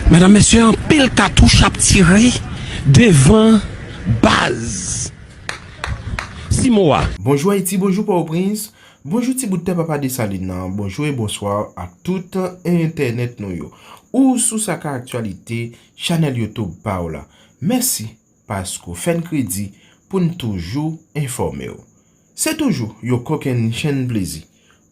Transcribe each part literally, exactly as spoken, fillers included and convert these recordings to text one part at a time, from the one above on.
Medam, mesye, anpil katouch ap tire devan baz Simo a. Bonjou Ayiti, bonjou Pòtoprens, bonjou ti bout tè papa Desalin nan, bonjou e bonswa ak tout entènèt nou yo. Ou sou Saka Aktyalite, chanèl YouTube pa w la. Mèsi paske w fè n kredi pou n toujou enfòme w. Se toujou yon kokennchenn plezi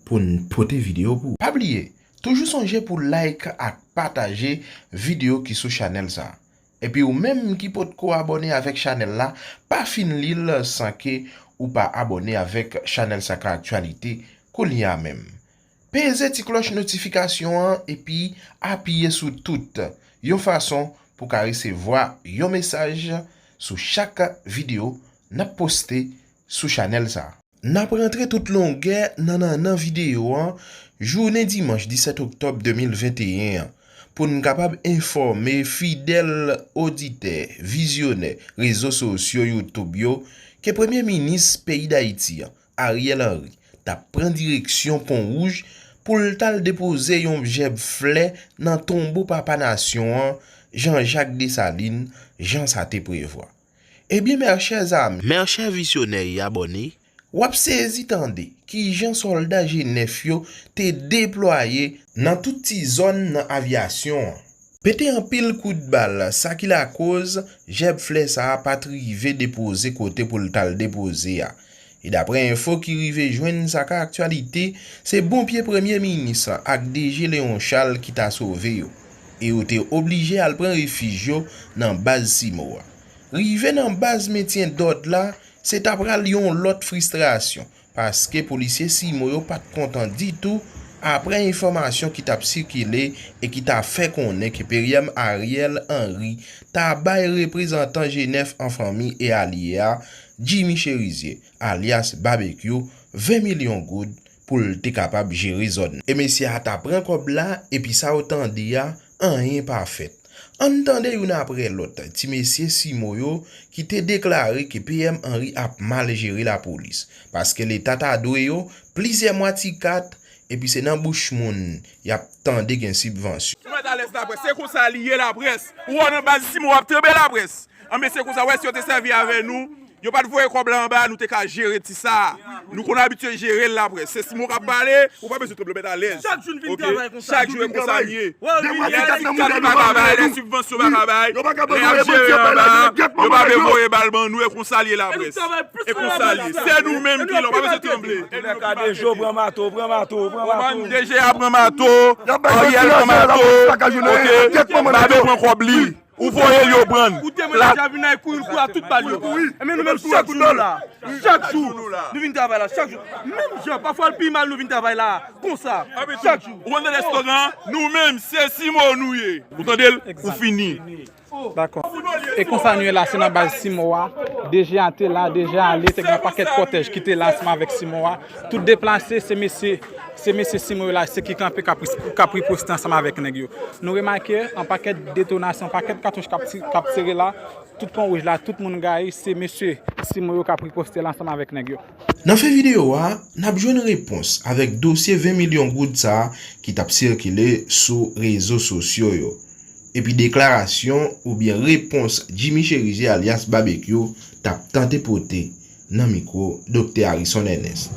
pou n pote videyo pou ou. Pa bliye, toujou sonje pou like ak pataje videyo ki sou chanèl sa a. Epi ou menm ki potko abòne avèk chanèl la, pa fin li l san ke ou pa abòne avèk chanèl Saka Aktyalite kounye a menm. Peze ti klòch notifikasyon an epi apiye sou tout, yon fason pou ka resevwa yon mesaj sou chak videyo n ap poste sou chanèl sa a. N ap rantre tout longè nan nannan videyo an, jounen dimanch disèt oktòb de mil venteyen an, pou n kapab enfòme fidèl oditè, vizyonè rezo sosyo YouTube yo ke Premye Minis peyi Dayiti an, Ariel Henry, t ap pran direksyon Pon Wouj pou l t al depoze yon jèb flè nan tonbo papa nasyon an, Jean Jacques Dessalines, jan sa te prevwa. Ebyen, mèchè zam, mèchè vizyonè e abòne, w ap sezi tande kijan sòlda G nèf yo te deplwaye nan tout ti zòn nan avyasyon an. Pete anpil kout bal, sa ki lakoz jèb flè sa a pa t rive depoze kote pou l t al depoze a. E daprè enfo ki rive jwenn Saka Aktyalite, se bon pye Premye Minis ak D G Léon Charles ki ta sove yo. E yo te oblije al pran refij yo nan baz Simo a. Rive nan baz mentyen dòd la, se ta pral yon lòt fristrasyon, paske polisye Simo yo pa t kontan ditou aprè enfòmasyon ki t ap sikile e ki ta fè konnen ke P M Ariel Henry ta bay reprezantan G nèf an fanmi e alye a, Jimmy Chérizier, alyas Babekyou, ven milyon goud pou l te kapab jere zòn nan. E mesye a ta pran kòb la, epi sa w tande a, anyen pa fèt. Ann tande youn aprè lòt ti mesye Simo yo ki te deklare ke P M Henry ap mal jere lapolis, paske Leta ta dwe yo plizyè mwa ti kat, epi se nan bouch moun y ap tande gen sibvansyon. Ou mèt alèz laprès, se konsa li ye laprès. Ou wè nan baz Simo w ap tranble laprès. Anben se konsa, w wè si yo te sèvi avè nou, yo pa t voye kòb la anba, nou te ka jere ti sa. Nou konn abitye jere l laprès. Se Simo k ap pale, ou pa bezwen tranble, w mèt alèz. Chak jou n vin travay konsa. Chak jou e konsa l ye. Lè ti kat pa ka bay, lè sibvansyon pa ka bay, lè y ap jere anba, yo pa vle voye bal ban nou, e konsa l ye laprès. E konsa l ye. Se nou menm ki la, w pa bezwen tranble. Antouka, D G pran mato, pran mato, pran mato. D G a pran mato, Ariel pran mato, oke, Babe pran kòb li. Ou voye l, yo pran l. Ou te mande Javina e kouri, l kouri ak tout bal yo. Enben nou menm chak jou nou la. Chak jou nou vin travay la, chak jou. Menm jan, pafwa l pi mal nou vin travay la. Konsa, chak jou. Ou konn nan restoran, nou menm, se Simo nou ye. Ou tande l? Ou fini. Dakò. E konsa nou ye la, se nan baz Simo a. D G a te la, D G a ale, te gen yon pakèt kòtèj ki te la ansanm avèk Simo a. Tout deplase, se mesye, se mesye Simo yo la, se ki kanpe k ap ris-, k ap riposte ansanm avèk nèg yo. Nou remake, yon pakèt detonasyon, pakèt katouch k ap ti-, k ap tire la, tout Pon Wouj la, tout moun gaye, se mesye Simo yo k ap riposte la ansanm avèk nèg yo. Nan fen videyo a, n ap jwenn repons avèk dosye ven milyon goud sa a ki t ap sikile sou rezo sosyo yo. Epi deklarasyon oubyen repons Jimmy Chérizier alyas Babekyou t ap tante pote nan mikwo Doktè Harrison Ernest.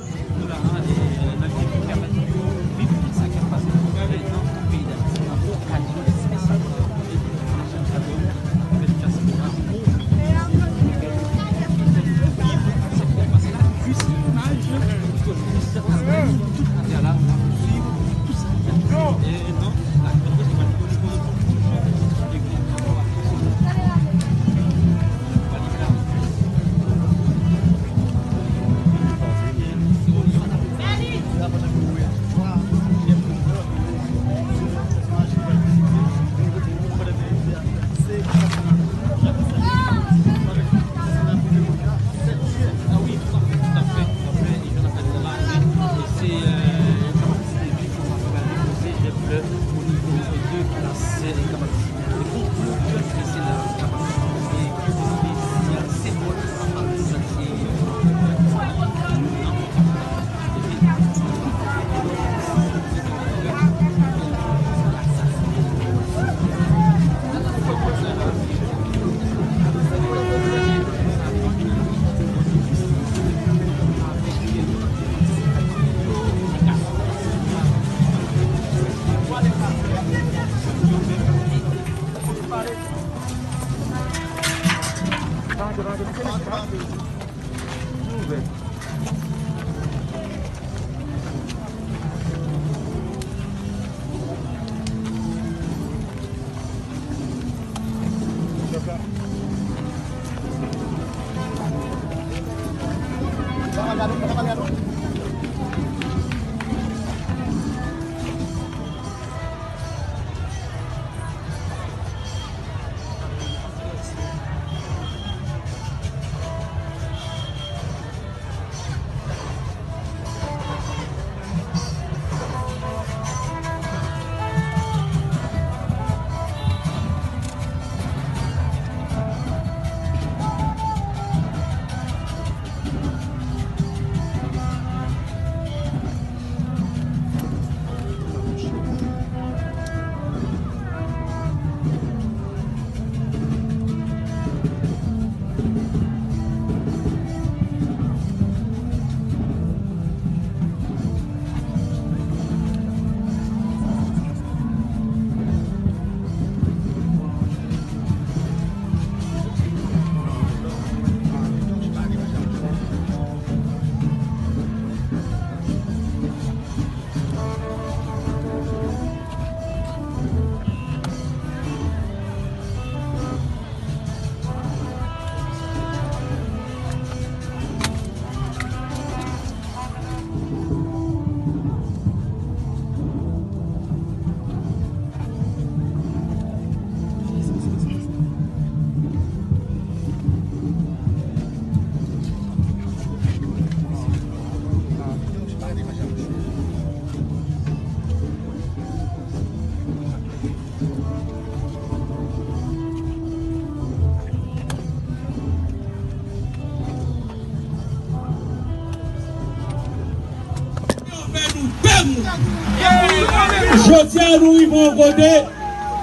Jodi a, nou rive yon kote,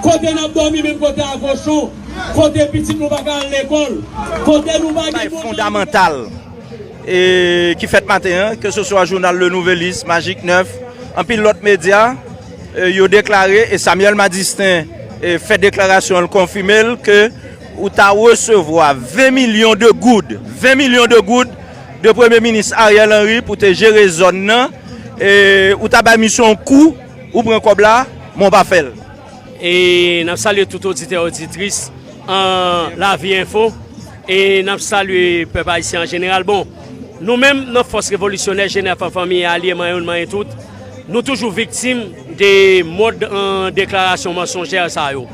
kote n ap dòmi menm kote a kochon, kote pitit nou pa ka al lekòl, kote nou pa gen bagay fondamental, e, ki fèt maten an, ke se swa jounal Le Nouvelliste, Magik nèf, anpil lòt medya, e, yo deklare, e Samuel Madistin, e, fè deklarasyon, l konfime l ke ou ta resevwa ven milyon de goud, ven milyon de goud de Premye Minis Ariel Henry pou te jere zòn nan, e ou ta bay misyon kou, ou pran kòb la, men w pa fè l. E n ap salye tout oditè, oditris an Lavi Enfo, e n ap salye pèp ayisyen an jeneral. Bon, nou menm nan Fòs Revolisyonè Jenèf an Fanmi e Alye Manyen Youn Manyen Tout, nou toujou viktim de mòd an deklarasyon mansonjè sa yo.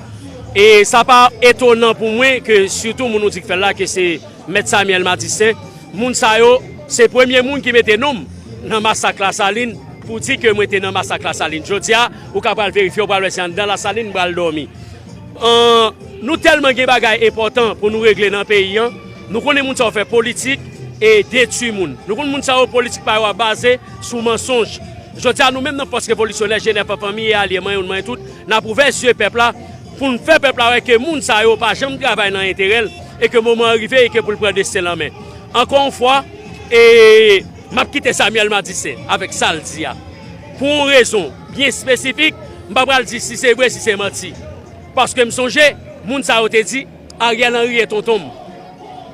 E sa pa etonan pou mwen ke sitou moun ou di k fè l la, ke se Mèt Samuel Madistin, moun sa yo, se premye moun ki mete non m nan masak Lasalin pou di ke mwen te nan masak Lasalin. Jodi a, ou ka pral verifye, ou pral wè se anndan Lasalin m pral dòmi. An, nou tèlman gen bagay enpòtan pou nou regle nan peyi an, nou konnen moun sa yo fè politik e detwi moun. Nou konn moun sa yo, politik pa yo ap baze sou mansonj. Jodi a, nou menm nan Fòs Revolisyonè Jenèf an Fanmi e Alye Manyen Youn Manyen Tout, n ap ouvè zye pèp la pou n fè pèp la wè ke moun sa yo pa janm travay nan enterè l e ke moman an rive e ke pou l pran desten l an men. Ankò yon fwa, e m ap kite Samuel Madistin avèk sa l di a. Pou yon rezon byen espesifik, m pa pral di si se vre, si se manti. Paske m sonje, moun sa yo te di, Ariel Henry est tonton m.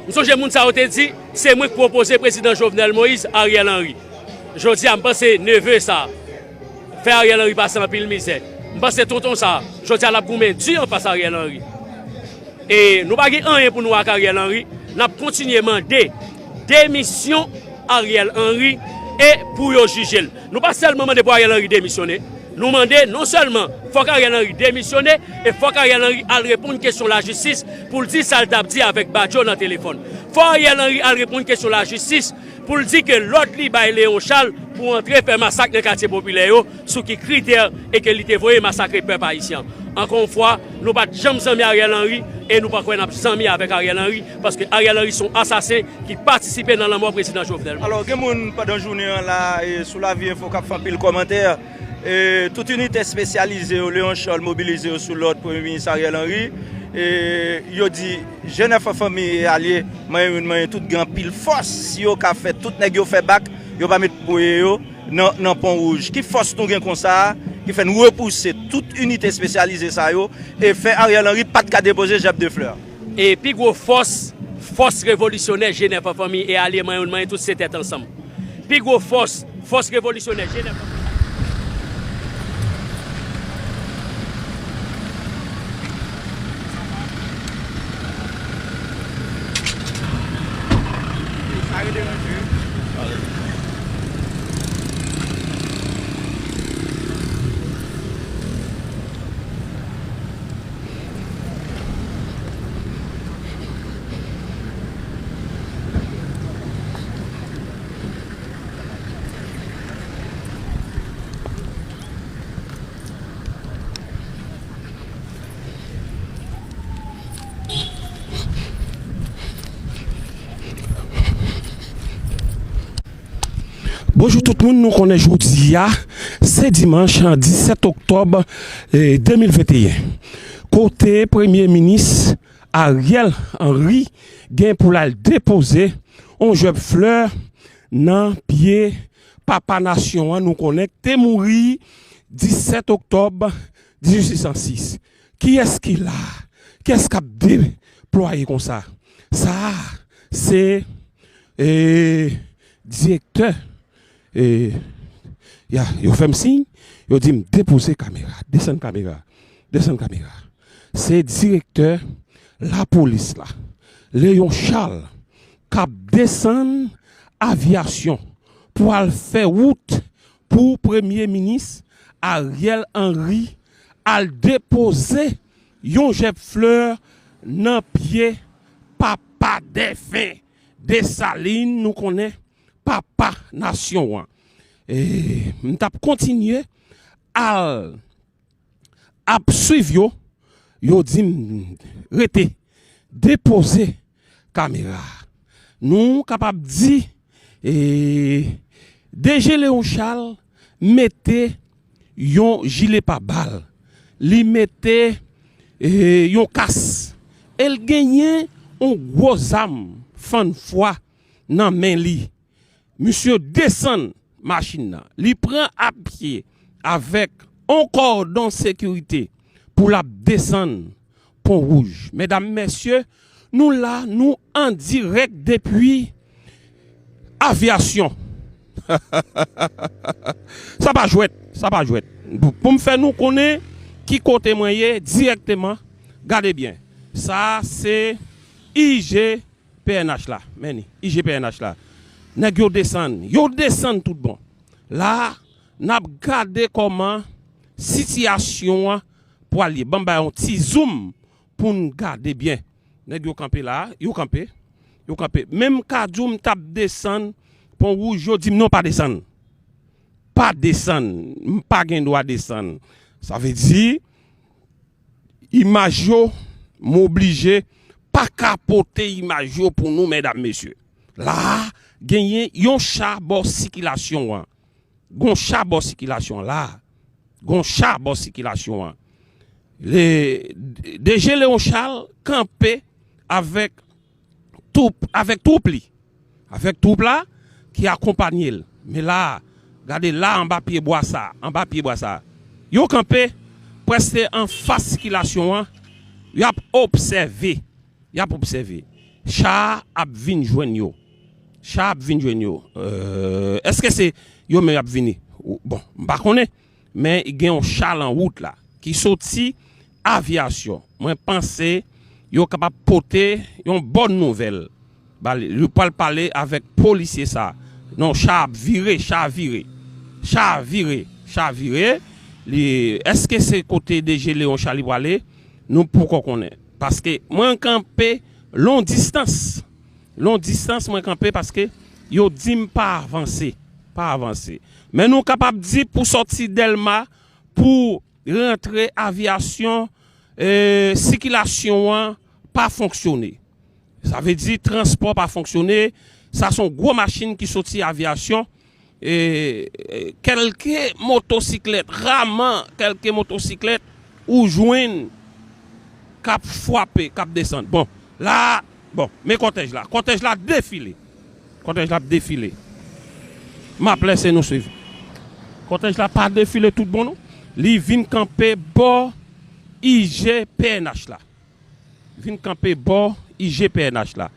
M sonje moun sa yo te di, se mwen k pwopoze prezidan Jovenel Moïse Ariel Henry. Jodi a, m panse neve sa fè Ariel Henry pase anpil mizè. M panse tonton sa, jodi a, l ap goumen di anfas Ariel Henry. E nou pa gen anyen pou nou ak Ariel Henry, n ap kontinye mande demisyon Ariel Henry e pou yo jije l. Nou pa sèlman mande pou Ariel Henry demisyone, nou mande non sèlman fòk Ariel Henry demisyone, e fòk Ariel Henry al reponn kesyon lajistis pou l di sa l t ap di avèk Badio nan telefòn. Fò Ariel Henry al reponn kesyon lajistis pou l di ke lòd li bay Léon Charles pou antre fè masak nan katye popilè yo, sou ki kritè e ke li te voye masakre pèp ayisyen an. Ankò yon fwa, nou pa t janm zanmi Ariel Henry e nou pa kwè n ap zanmi avèk Ariel Henry, paske Ariel Henry se yon asasen ki patisipe nan lanmò prezidan Jovenel Moïse. Alò, gen moun pandan jounen an la, e, sou Lavi Enfo k ap fè anpil kòmantè. E, tout inite espesyalize yo, Léon Charles mobilize yo sou lòd Premye Minis Ariel Henry. E, yo di, Jenèf an Fanmi e Alye Manyen Youn Manyen Tout gen anpil fòs. Si yo ka fè tout nèg yo fè bak, yo pa met pye yo nan, nan Pon Wouj. Ki fòs nou gen konsa a, ki fè n repouse tout inite espesyalize sa yo, e fè Ariel Henry pa t ka depoze jèb de flè? E pi gwo fòs, Fòs revolisyonè G nèf an fanmi e alye mwen yo, mwen tout se tèt ansanm. Pi gwo fòs, fòs revolisyonè G nèf an fanmi. Bonjou tout moun, nou konnen jodi a se dimanch disèt oktòb, eh, de mil venteyen. Kote Premye Minis Ariel Henry gen pou l al depoze yon jwèb flè nan pye papa nasyon an, nou konnen k te mouri disèt oktòb dizuit san sis. Kiyès ki la? Kiyès k ap deplwaye konsa? Sa a se, e, direktè, e, ya, yo fè m siy, yo di m depoze kamera, desann kamera, desann kamera. Se direktè lapolis la, Léon Charles, k ap desann avyasyon pou al fè wout pou Premye Minis Ariel Henry al depoze yon jèb flè nan pye papa dèfen Desalin, nou konnen papa nasyon an. E m t ap kontinye al ap swiv yo, yo di m rete, depoze kamera. Nou kapab di, e, D G Léon Charles mete yon jile pabal, li mete, e, yon kas, e l genyen yon gwo zam fann fwa nan men li. Misye desann machin nan. Li pran apye avèk yon kòdon sekirite pou l ap desann Pon Wouj. Medam, mesye, nou la, nou an dirèk depi Avyasyon. Sa pa jwèt, sa pa jwèt. Pou m fè nou konnen ki kote mwen ye dirèkteman, gade byen. Sa a se I G P N H la. Men ni, I G P N H la. Nèg yo desann, yo desann tout bon. La a, n ap gade kòman sitiyasyon an pral ye. Ban m bay yon ti zoom pou n gade byen. Nèg yo kanpe la, yo kanpe, yo kanpe. Menm ka di w m t ap desann Pon Wouj, yo di m non, pa desann. Pa desann, m pa gen dwa desann. Sa vle di, imaj yo, m oblije pa ka pote imaj yo pou nou, medam, mesye. La a, genyen yon cha bò sikilasyon an. Gon cha bò sikilasyon an la. Gon cha bò sikilasyon an. Le, D G Léon Charles kanpe avèk twoup, avèk twoup li. Avèk twoup la ki akonpanye l. Men la, gade la anba pye bwa sa, anba pye bwa sa. Yo kanpe prèske anfas sikilasyon an, y ap obsève. Y ap obsève. Cha a ap vin jwenn yo. Cha a ap vin jwenn yo. Euh, èske se yo menm y ap vini? Bon, m pa konnen. Men gen yon cha lan wout la ki soti Avyasyon. Mwen panse yo kapab pote yon bòn nouvèl. Ba li, li pral pale avèk polisye sa. Non, cha ap vire, cha vire. Cha vire, cha vire. Li, èske se kote D G Léon Charles li prale? Nou poko konnen. Paske mwen kanpe lon distans. Lon distans mwen kanpe paske yo di m pa avanse. Pa avanse. Men nou kapab di pou sòti Dèlma, pou rantre Avyasyon, e, sikilasyon an pa fonksyone. Sa vle di transpò pa fonksyone. Sa se yon gwo machin ki soti Avyasyon. E, e, kèlke motosiklèt, raman kèlke motosiklèt ou jwenn k ap frape, k ap desann. Bon, la, bon, men kòtèj la. Kòtèj la defile. Kòtèj la ap defile. M ap lèse nou swiv. Kòtèj la pa defile tout bon, non. Li vin kanpe bò I G P N H la. Vin kanpe bò I G P N H la.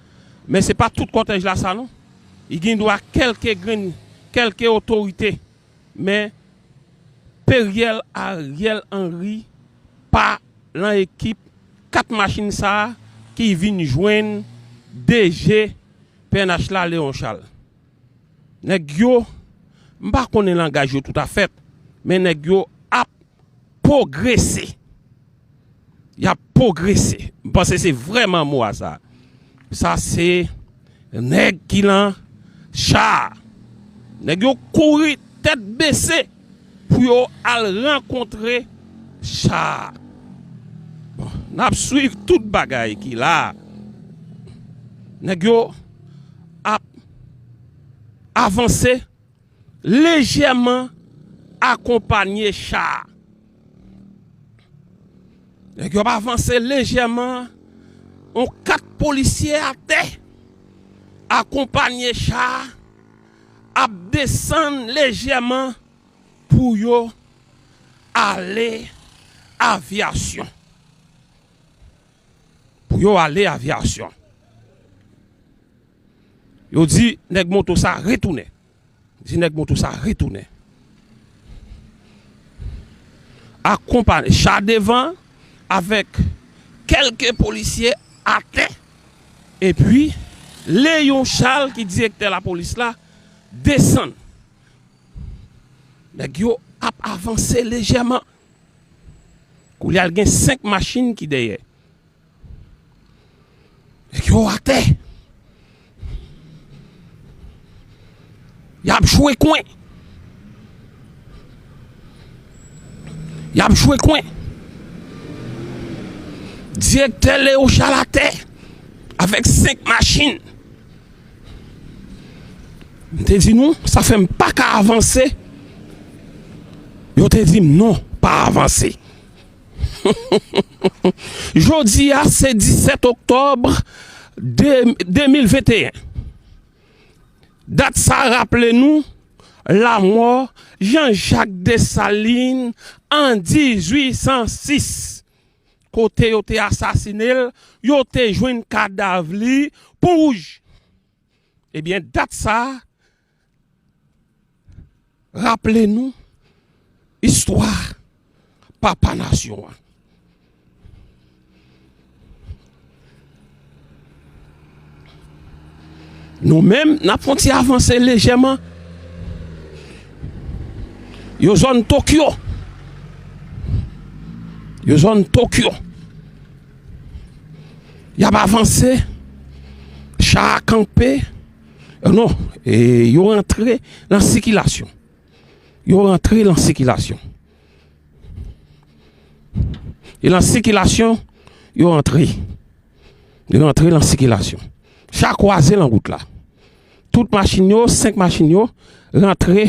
Men se pa tout kòtèj la sa non. Li gen dwa kèlke grenn, kèlke otorite. Men Periel Ariel Henry pa lan ekip kat machin sa a ki vin jwenn D G P N H la, Léon Charles. Nèg yo, m pa konnen langaj yo toutafèt, men nèg yo ap pwogrese. Y ap pwogrese. M panse se vrèman mo a sa. Sa se nèg ki lan cha a. Nèg yo kouri tèt bese pou yo al rankontre cha a. Bon, n ap swiv tout bagay ki la a. Nèg yo ap avanse lejèman akonpanye cha a. Nèg yo ap avanse lejèman, yon kat polisye atè, akonpanye cha a, ap desann lejèman pou yo ale Avyasyon. Pou yo ale Avyasyon. Yo di nèg moto sa retounen. Di nèg moto sa retounen. Akonpanye cha devan avèk kèlke polisye atè. Epi Léon Charles ki direktè lapolis la desann. Nèg yo ap avanse lejèman. Koulye a l gen senk machin ki dèyè. Nèg yo atè. Y ap jwe kwen. Y ap jwe kwen. Direktè Léon Charles atè avèk senk machin. M te di nou, sa fè m pa ka avanse. Yo te di m non, pa avanse. Jodi a se disèt oktòb de, de mil venteyen. Dat sa raple nou lanmò Jean-Jacques Dessalines an dizuit san sis, kote yo te asasinen l, yo te jwenn kadav li Pon Wouj. Ebyen, dat sa a raple nou istwa papa nasyon an. Nou menm, n ap fè yon ti avanse lejèman. Yo zòn Tokyo. Yo zòn Tokyo. Y ap avanse. Cha a kanpe. Non, e, yo rantre nan sikilasyon. Yo rantre nan sikilasyon. E nan sikilasyon, yo rantre. Yo rantre nan sikilasyon. Cha kwaze nan wout la. Tout machin yo, senk machin yo, rantre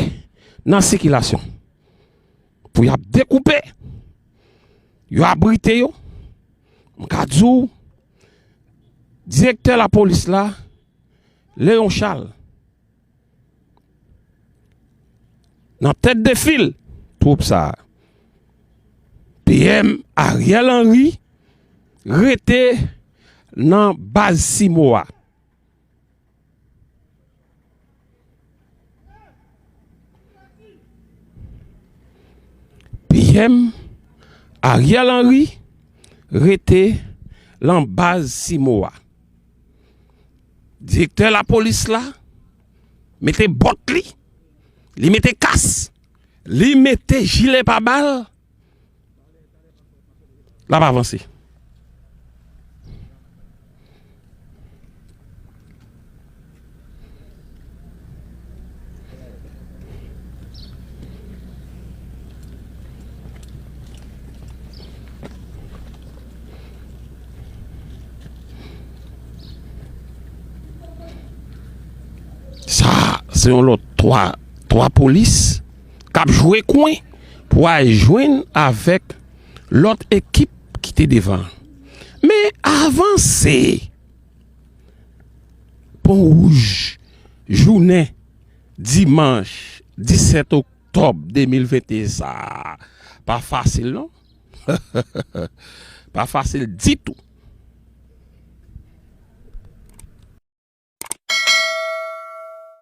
nan sikilasyon. Pou y ap dekoupe. Yo abrite yo. M ka di w, direktè lapolis la, Léon Charles, nan tèt de fil twoup sa a. P M Ariel Henry rete nan baz Simo a. P M Ariel Henry rete lan baz Simo a. Direktè lapolis la mete bòt li, li mete kas, li mete jile pabal, l ap avanse. Sa, se yon lòt twa, twa polis k ap jwe kwen pou al jwenn avèk lòt ekip ki te devan. Men avanse Pon Wouj, jounen dimanch disèt oktòb de mil venteyen sa a, pa fasil non. Pa fasil ditou.